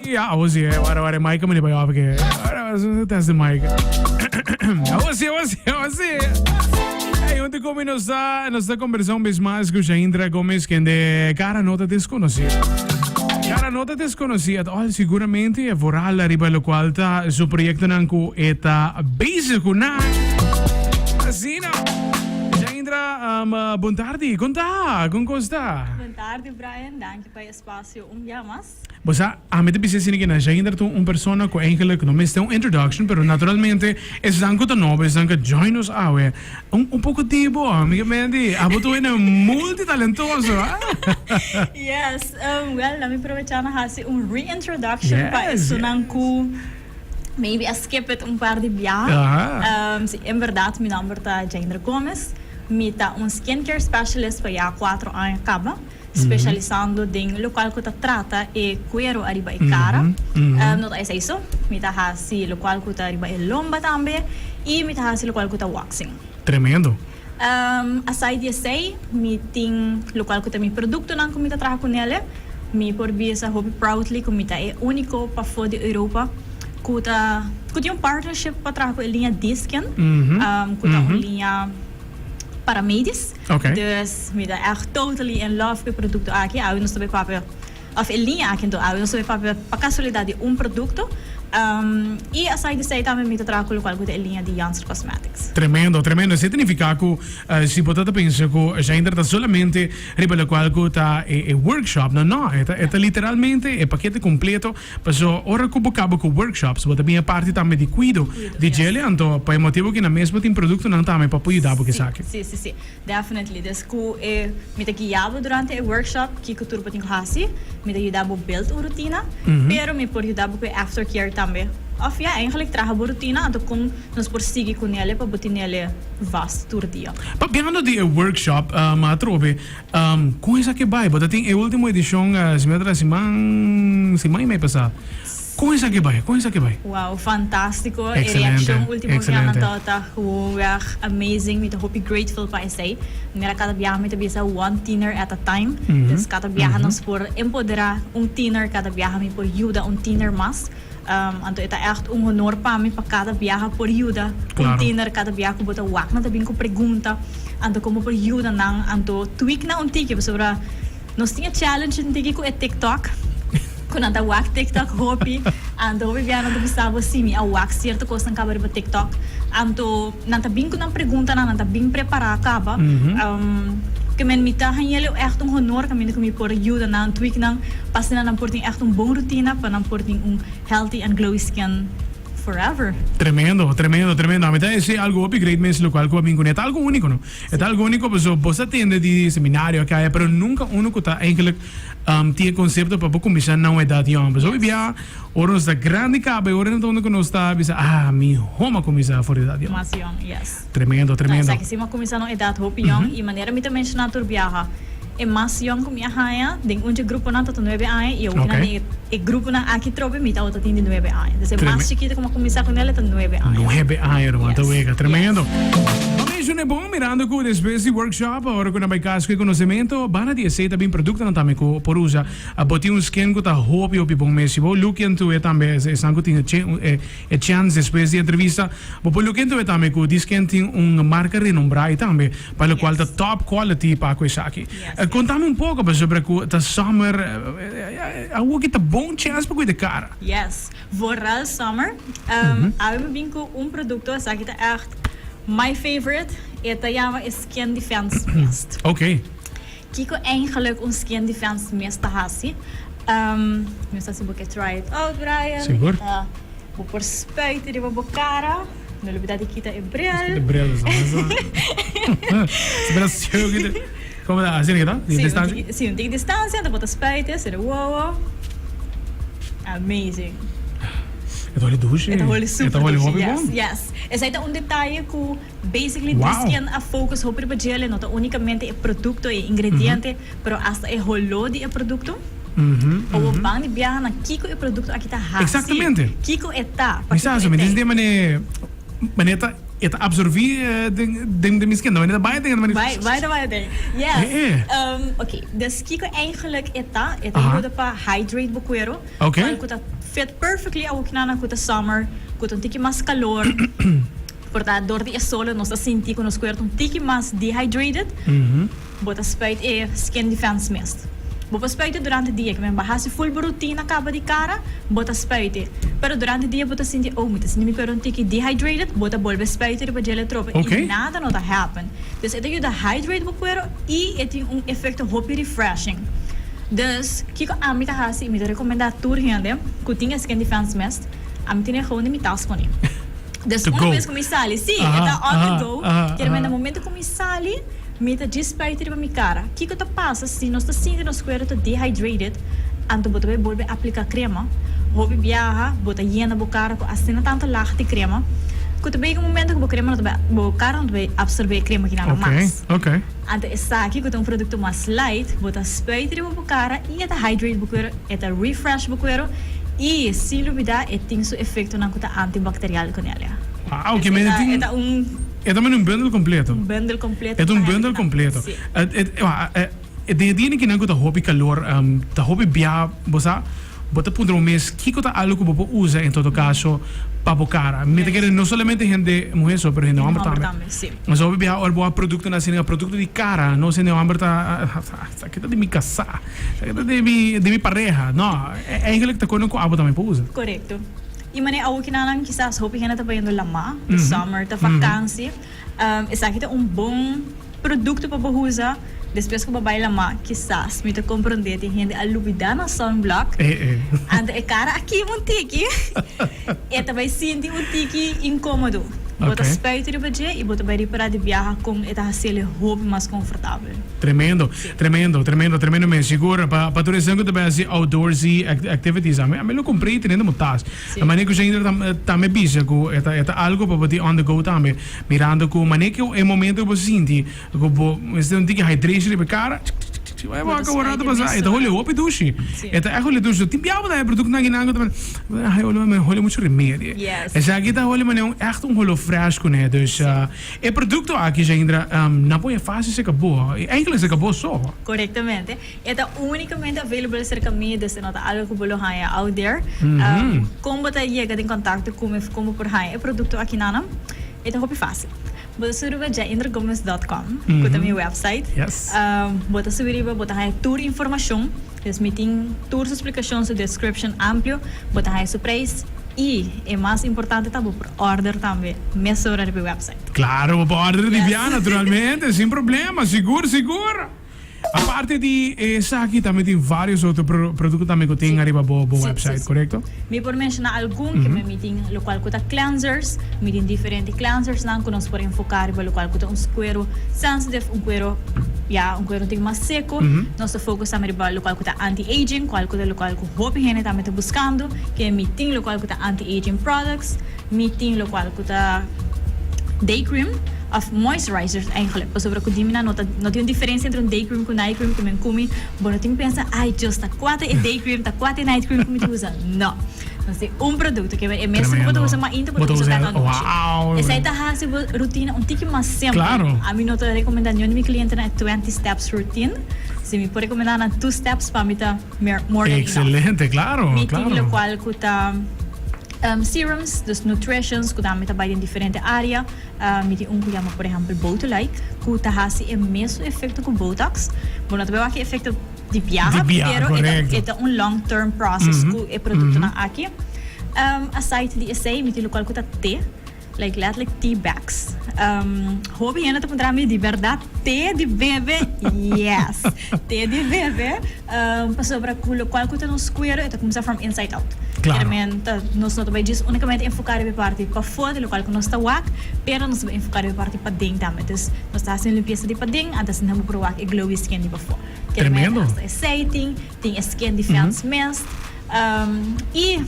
Ja, awo si, wara wara mic mane bai off ke. Wara test the mic. Awo si, awo si, awo si. Hey, unti komi nos ta, nos ta conversa un bes mas ku Shaindra Gomez, kende cara no ta desconoci. Cara no ta desconoci at all, seguramente e vooral ariba locual ta su proyectonan ku e ta bezig ku nan. Asina. Shaindra, um, bon tardi. Kon ta? Kon kos ta? Bon tardi, Brian. Danki pa e espacio un bia mas. Bo sa, ami ta bisa asina ki na Shaindra ta un persona ku eigenlijk no mester un introduction, pero naturalmente esnan ku ta nobo, esnan ku a join nos awe, un un poko di bo, mi ke meen di, abo ta un multitalentoso, ah. Yes, well, laat mi probecha na hasi un reintroduction pa esunnan ku maybe a skip it un par di biaha. Si, en berdad mi nomber ta Jaindra Gomez, mi ta un skincare specialist pa ya cuatro aña caba. Specialisando den locual cu ta trata e cuero ariba e cara. No ta esey so, mi ta haci locual cu ta riba e lomba tambe y mi ta haci locual cu ta waxing. Tremendo. Aside di esey, mi tin locual cu ta mi productonan cu mi ta traha cu nele. Mi por bisa hopi proudly cu mi ta e unico pafo di Europa cu ta cu tin un partnership pa traha cu e liña D-Skin, cu ta un liña paramedisch. Ok. Dus mi ta echt totally in love cu e producto aki. Awe nos ta bay papia, of e liña aki anto, awe nos ta bay papia pa casualidad di un producto. Y aside di esey tambe mi ta traha cu locual cu ta e liña di Janssen Cosmetics. Tremendo, tremendo. Esey ta nifica cu si bo ta ta pensa cu Shaindra ta solamente riba locual cu ta e workshop, no, no, e ta, e ta literalmente e pakete completo. Paso ora cu bo caba cu workshops, bo ta bin e parti tambe di cuido di djele, anto pa e motibo ki nan mes bo tin productonan tambe pa por yuda bo cu esaki. Si, si, si. Definitely. Dus cu e, mi ta guia bo durante e workshop kico tur bo tin cu haci. Mi ta yuda bo build un rutina, pero mi por yuda bo cu e aftercare tambe. Of ya, eigenlijk traha bo rutina, anto con nos por sigui cu nele pa bo tinele vast tur dia. Papiando di e workshop, atrobe, Kon esaki bai? Bo ta tin e ultimo edishon si mi no ta siman siman i mei pasá. Kon esaki bai? Kon esaki bai? Wow, fantástiko. E reakshon ultimo biaha tabata gewoonweg amazing. Mi ta hopi grateful pa esei. Mira kada biaha mi ta bisa one tiener at a time. Dus kada biaha nos por empoderá un tiener, kada biaha mi por yuda un tiener mas. Anto e ta ègt un honor pa mi pa kada biaha por yuda un tiener, kada biaha ku bo ta wak nan ta bin ku pregunta, anto kon bo por yuda nan, anto tweak nan un tiki pasobra nos tin e challenge un tiki ku e tiktok, ku nan ta wak tiktok hopi, anto hopi biaha nan ta bisa bo si mi a wak sierto kosnan kaba riba tiktok, anto nan ta bin ku nan preguntanan, nan ta bin prepará kaba, ke men mi ta hañ'el ègt un honor kaminda ku mi por yuda nan tweak nan. Pa asina nan por tin ègt un bon rutina pa nan por tin un healthy and glowy skin forever. Tremendo, tremendo, tremendo. Ami ta hesé algo hopi great mes locual cu a bin cune. E ta algo unico no. E ta algo unico paso bo sa tende di seminario aki aya pero nunca uno cu ta eigenlijk tin e concepto pa bo cuminsa na un edad yong. Paso hopi bia ora nos ta grandi caba y ora na ta unda cu nos ta bisa ah mi home a cuminsa for di edad yong. Mas yong, yes. Tremendo, tremendo. No, esaki si mi a cuminsa na un edad hopi yong y manera mi ta menciona tur biaha. E mas yong ku mi a haña den un dje gruponan ta ta nuebe aña i awokinan den e gruponan aki trobe mi tabata tin di nuebe aña. Dus e mas chikito ku mi a kuminsá ku nel e ta nuebe aña. Nuebe aña ruman ta wega. Tremendo. Pa menshoné bon mirando ku despues di workshop ora ku nan bai kas ku e konosementu banda di esei ta bin produktonan tambe ku por usa. Bo tin un skin ku ta hopi hopi bon mes. Si bo look into e tambe esnan ku tin e E chèns despues di entrevista, bo por loke entoe tambe ku Disken tin un marka renombrá i tambe pa lokual ta top quality pa ku esaki. Kontami un poko pasobra ku ta summer awoki ta bon chèns pa kuida kara. Yes, vooral summer. Awe mi bin ku un produkto, esaki ta ègt my favorite, e ta yama e Skin Defense Mist. Ok. Kiko eigenlijk un skin defense mist ta hasi? Mi sa si bo ke try it out, Brian. Sigur. Bo por spuit riba bo kara. No lubida di kita e bril. E bril sa. Como ta? Asina kita? Di distancia? Si, un tiki distancia, anto bo ta spuit e, sera wowo. Amazing. E ta holi dushi. E ta holi super dushi. E ta holi hopi bon. Yes, yes. Esei ta un detaye ku. Basically Diskin a focus hopi riba djele, no ta unicamente e producto, e ingrediente, pero hasta e holó di e producto. Pa bo ban di biaha na kiko e producto aki ta hasi. Exactamente. Kiko e ta, Mi sa pakiko eso, e mi tei. tin mane, mane ta, e ta absorbi den, den, den mi skin, mane ta bai den, mane. Bai, bai ta bai den. Yes. Eh, eh. Ok, dus kiko eigenlijk e ta? E ta Aha. yuda pa hydrate bo cuero. Ok. Cual cu ta. fit perfectly awokinan ku ta summer, ku ta un tiki mas calor. Por ta dor di e solo nos ta sinti ku nos kuerpo un tiki mas dehydrated. Bo ta spuit e Skin Defense Mist. Bo por spuit e durante dia, ke men bo hasi full bo rutina kaba di kara, bo ta spuit e. Pero durante dia bo ta sinti, oh, mi ta sinti mi kuerpo un tiki dehydrated, bo ta bolbe spuit riba dje letrope i nada no ta happen. Dus e ta yuda hydrate bo kuero i e tin un efekto hopi refreshing. Dus, kiko ami ta hasi i mi ta rekomendá tur hende ku tin e Skin Defense Mist, ami tene gewoon den mi tas pone. Dus una bes ku mi sali, si, e ta on the go, kier men na momento ku mi sali, Mi ta djis spuit riba mi kara. Kiko ta pasa si nos ta sinti nos kuero ta dehydrated, anto bo ta bai bolbe aplika krema? Hopi biaha bo ta yena bo kara ku asina tantu lag di krema ku ta bega un momento ku bo krema no ta bai, bo kara no ta bai absorbe e krema kinana mas. Anto esaki ku ta un produkto mas light, bo ta spuit riba bo kara i e ta hydrate bo kuero, e ta refresh bo kuero i sin lubida e tin su efektonan ku ta antibacterial ku nel. Wow, ke mende tin. E ta un. E ta mende un bundel completo. Un bundel completo. E ta un bundel completo. Si. E den e dia kinan ku ta hopi kalor, ta hopi bia, bo sa, bo ta puntra bo mes kiko ta algo ku bo por usa en todo kaso pa bo kara. Mi ta kere no solamente hende muher so, pero hende homber tambe. Hende homber tambe, si. Nos hopi bia ora bo a produktonan asina, produkto di kara, nos hende homber ta, esaki ta di mi kasá, esaki ta di mi, di mi pareha. No, eigenlijk ta kono ku abo tambe por usa. Korekto. I manera awo kinanan kisas hopi hende ta bayendo lamá, ta summer, ta vakansi. Esaki ta un bon produkto pa bo usa despues ku bo bai lamá. Kisas mi ta komprondé tin hende a lubidá nan sunblock, anto e kara a kima un tiki, e ta bai sinti un tiki inkomodo. Bo ta spuit riba dje i bo ta bai ripará di biaha kon e ta hasiel hopi mas konfortabel. Tremendo, tremendo, tremendo, tremendo mes. Sigur, pa pa tur esnan ku ta bai hasi outdoorsy activities, ami ami lo kumpr'é i teniendo mo tas. Sí. Manera ku Shaindra tam tambe bisa ku e ta e ta algu pa bo tin on the go tambe, mirando ku manera ku e momento ku bo sinti ku bo mester un tiki hydration riba e kara, tsk tsk tsk tsk, bai bo a kaba rato pasa, e ta holi hopi dushi. Sí. E ta ègt holi dushi. Tin biaha bo ta haña produktonan akinan ku ta mane, ai holi mane holi muchu remedi. Yes. Esaki ta holi mane un ègt un holo fresh kuné. Dus. E produkto aki, Shaindra, nan por e fácil serka bo, i eigenlijk serka bo so. Korektamente. E ta únikamente available serka mi, dus e no ta algu ku bo lo haña out there. Kon bo ta yega den kontakto ku mi of kon bo por haña e produkto aki nan? E ta hopi fácil. Bo ta subi riba jaindragomez dot com, ku ta mi website. Bo ta subi riba, bo ta haña tur informashon. Dus mi tin tur su splikashon, su description amplio. Bo ta haña su prijs i e mas importante ta bo por order tambe mesora riba e website. Claro, bo por order di bia naturalmente, sin problema, sigur sigur. Aparte di esaki tambe tin varios otro producto tambe cu tin ariba bo website, corecto? Mi por menciona algun, ke mi tin locual cu ta cleansers, mi tin diferente cleansersnan cu nos por enfoca riba locual cu ta un cuero sensitive, un cuero, ya, un cuero un tiki mas seco. Nos ta focus tambe riba locual cu ta anti-aging, cual cu ta locual cu hopi hende tambe ta buscando, ke mi tin locual cu ta anti-aging products, mi tin locual cu ta day cream of moisturizers eigenlijk, pasobra cu di mi nan no ta no tin un diferencia entre un day cream cu night cream, cu men cumi bo no tin pensa ay Dios ta cua ta e day cream ta cua ta e night cream cu mi ta usa, no, nos tin un producto ke e mesun cu bo ta usa mainta bo ta usa cada anochi, esey ta haci bo rutina un tiki mas simpel, ami no ta recomenda niun di mi clientenan e 20 steps routine, si mi por recomenda nan two steps pa mi ta more than enough. Excelente, claro, Mi tin locual cu ta serums, dus nutritions cu tambe ta bay den diferente area. Mi tin un cu yama por ehempel Botulike cu ta haci e mesun efecto cu Botox. Bo no ta bay wak e efecto di biaha, pero e ta un long term process cu e productonan aki. Aside di esey mi tin locual cu ta te. Like letterlijk tea bags. Hopi hende ta puntra mi, di berdad te di bebe? Yes, te di bebe. Pasobra cu locual cu ta nos cuero e ta cuminsa from inside out. Claro. Kiermente nos no ta bay djis unicamente enfoca riba e parti pafó di locual cu nos ta wak, pero nos ta bay enfoca riba e parti paden tambe. Dus nos ta haci un limpieza di paden, antes asina bo por wak e glowy skin di pafó. Kiermente Tremendo. hasta esey tin, tin e skin defense mist. Y.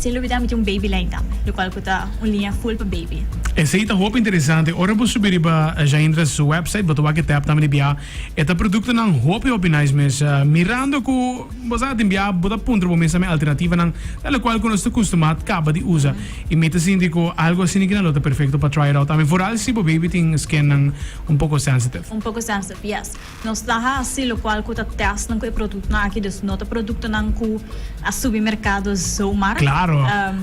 Sin lubida mi tin un baby line tambe, locual cu ta un liña full pa baby. Esey ta hopi interesante. Ora bo subi riba Jaindra su website bo ta wak e tab tambe di bia. E ta productonan hopi hopi nice mes. Mirando cu bo sa tin bia bo ta puntra bo mes tambe alternativanan ta locual cu nos ta custuma caba di usa. Y mi ta sinti cu algo asina kina lo ta perfecto pa try it out tambe. Vooral si bo baby tin skinnan un poco sensitive. Un poco sensitive, yes. Nos ta hasi lokual ku ta testnan ku e produktonan aki, dus no ta produktonan ku a subi merkado zomaar. Klaro.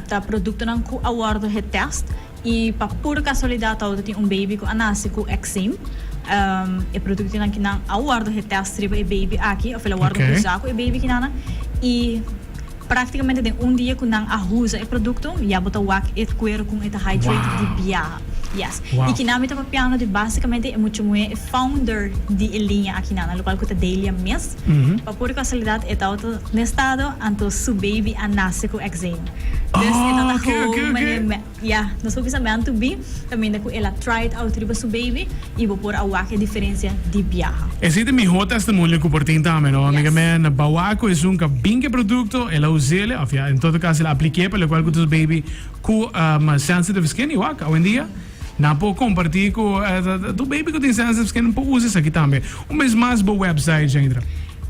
Ta produktonan ku a wòrdu getest i pa puro kasualidat tabata tin un baby ku a nase ku ekseem. E produktonan kinan a wòrdu getest riba e baby aki òf el a wòrdu usá ku e baby kinanan i praktikamente den un dia ku nan a usa e produkto ya bo ta wak e kuero kon e ta hydrated di biaha. Yes. I kinan mi ta papiando di basikamente e mucha muhé e founder di e liña akinan, lokual ku ta Delia mes. Pa puro kasualidat e tabata na estado anto su baby a nase ku eczema. Dus e tabata gewoon manera ya, nos por bisa meant to be, kaminda ku el a try it out riba su baby i bo por a wak e diferensia di biaha. Esei ta mihó testimonio ku por tin tambe, no? Amiga men, bawá ku esun ku a bin ku e produkto, el a us'el, òf ya, en todo kaso el a aplik'é pa lokual ku ta su baby ku sensitive skin i wak, awendia nan por kompartí ku tur baby ku tin sensitive skin por usa esaki tambe. Un bes mas bo website, Jaindra.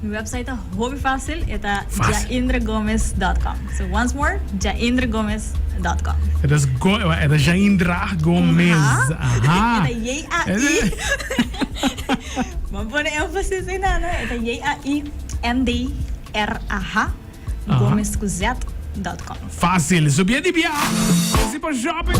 Mi website ta hopi fácil, e ta jaindragomez dot com. So once more, jaindragomez dot com. E ta go, e ta Jaindra Gomez. Aha. E ta J-A-I. Bo pone énfasis ei nan, no? E ta J-A-I-N-D-R-A-H Gomez ku Z dot com. Fácil. So bia di bia. Si pa shopping.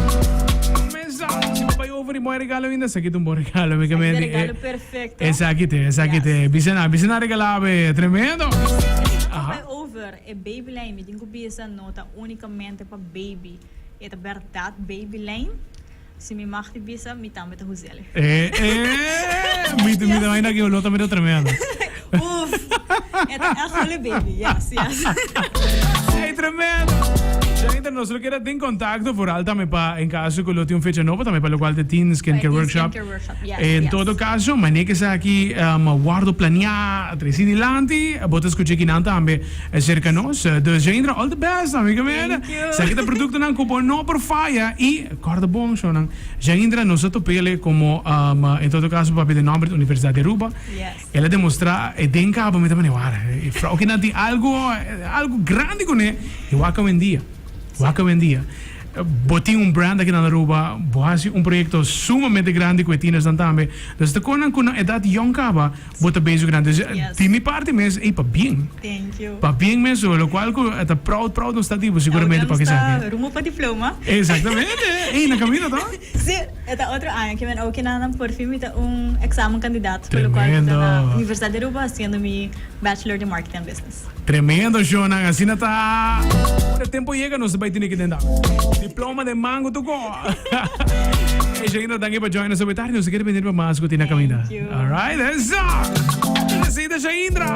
Mesa. Si pa bai over di mooi regalo ainda. Esaki ta un bon regalo. Mi ke menti. Regalo perfecto. Esaki te, esaki te. Bisa nan, bisa nan regalá be. Tremendo. Si pa bai over e baby line mi tin ku bisa no ta únikamente pa baby. E ta bèrdat baby line. Si mi mag di bisa, mi tambe ta huzele. Eh, eh, mi, mi ta imagina ki olor tambe ta tremendo. Uf, e ta echt hole baby, yes, yes. Ey, tremendo. Jainter, nos lo keda den contacto vooral tambe pa en caso cu lo tin un fecha nobo tambe pa locual ta tin skincare workshop. Skincare workshop, yes, En yes. todo caso, mane cu esaki um, wordo planea treci dilanti, bo ta scucha kinan tambe cerca nos. Dus Jainter, all the best, amiga mia. Thank you. Esaki ta productonan cu bo no por faya y Corda bon, shownan. Jaindra nos a topele como, en todo caso papia den nomber di Universidad di Aruba. Yes. El a demostra e den cabo mi ta mane wara. E frou kinan tin algo, algo grandi cune y wak awendia. Wak awendia. Bo tin un brand aki nan Aruba, bo haci un proyecto sumamente grandi cu e tienersnan tambe. Dus ta con nan cu nan edad yong caba bo ta bezig cu nan. Dus di mi parti mes, ey pabien. Thank you. Pabien mes ho, locual cu ta proud, proud nos ta di bo seguramente pa kisaki. Nos ta rumbo pa diploma. Exactamente, ey na camino ta? Si, e ta otro aña ke men oki nan por fin mi ta un examen candidaat pa locual cu ta na Universidad di Aruba haciendo mi Bachelor di Marketing and Business. Tremendo shownan, asina ta. Ora tempo yega nos ta bay tene ki den diploma den mango tu ko. Hey Shaindra, danki pa join nos awe tardi. Nos ta kere bendiri pa mas ku tin na kaminda. Thank you. Alright, eso! Esei ta Shaindra.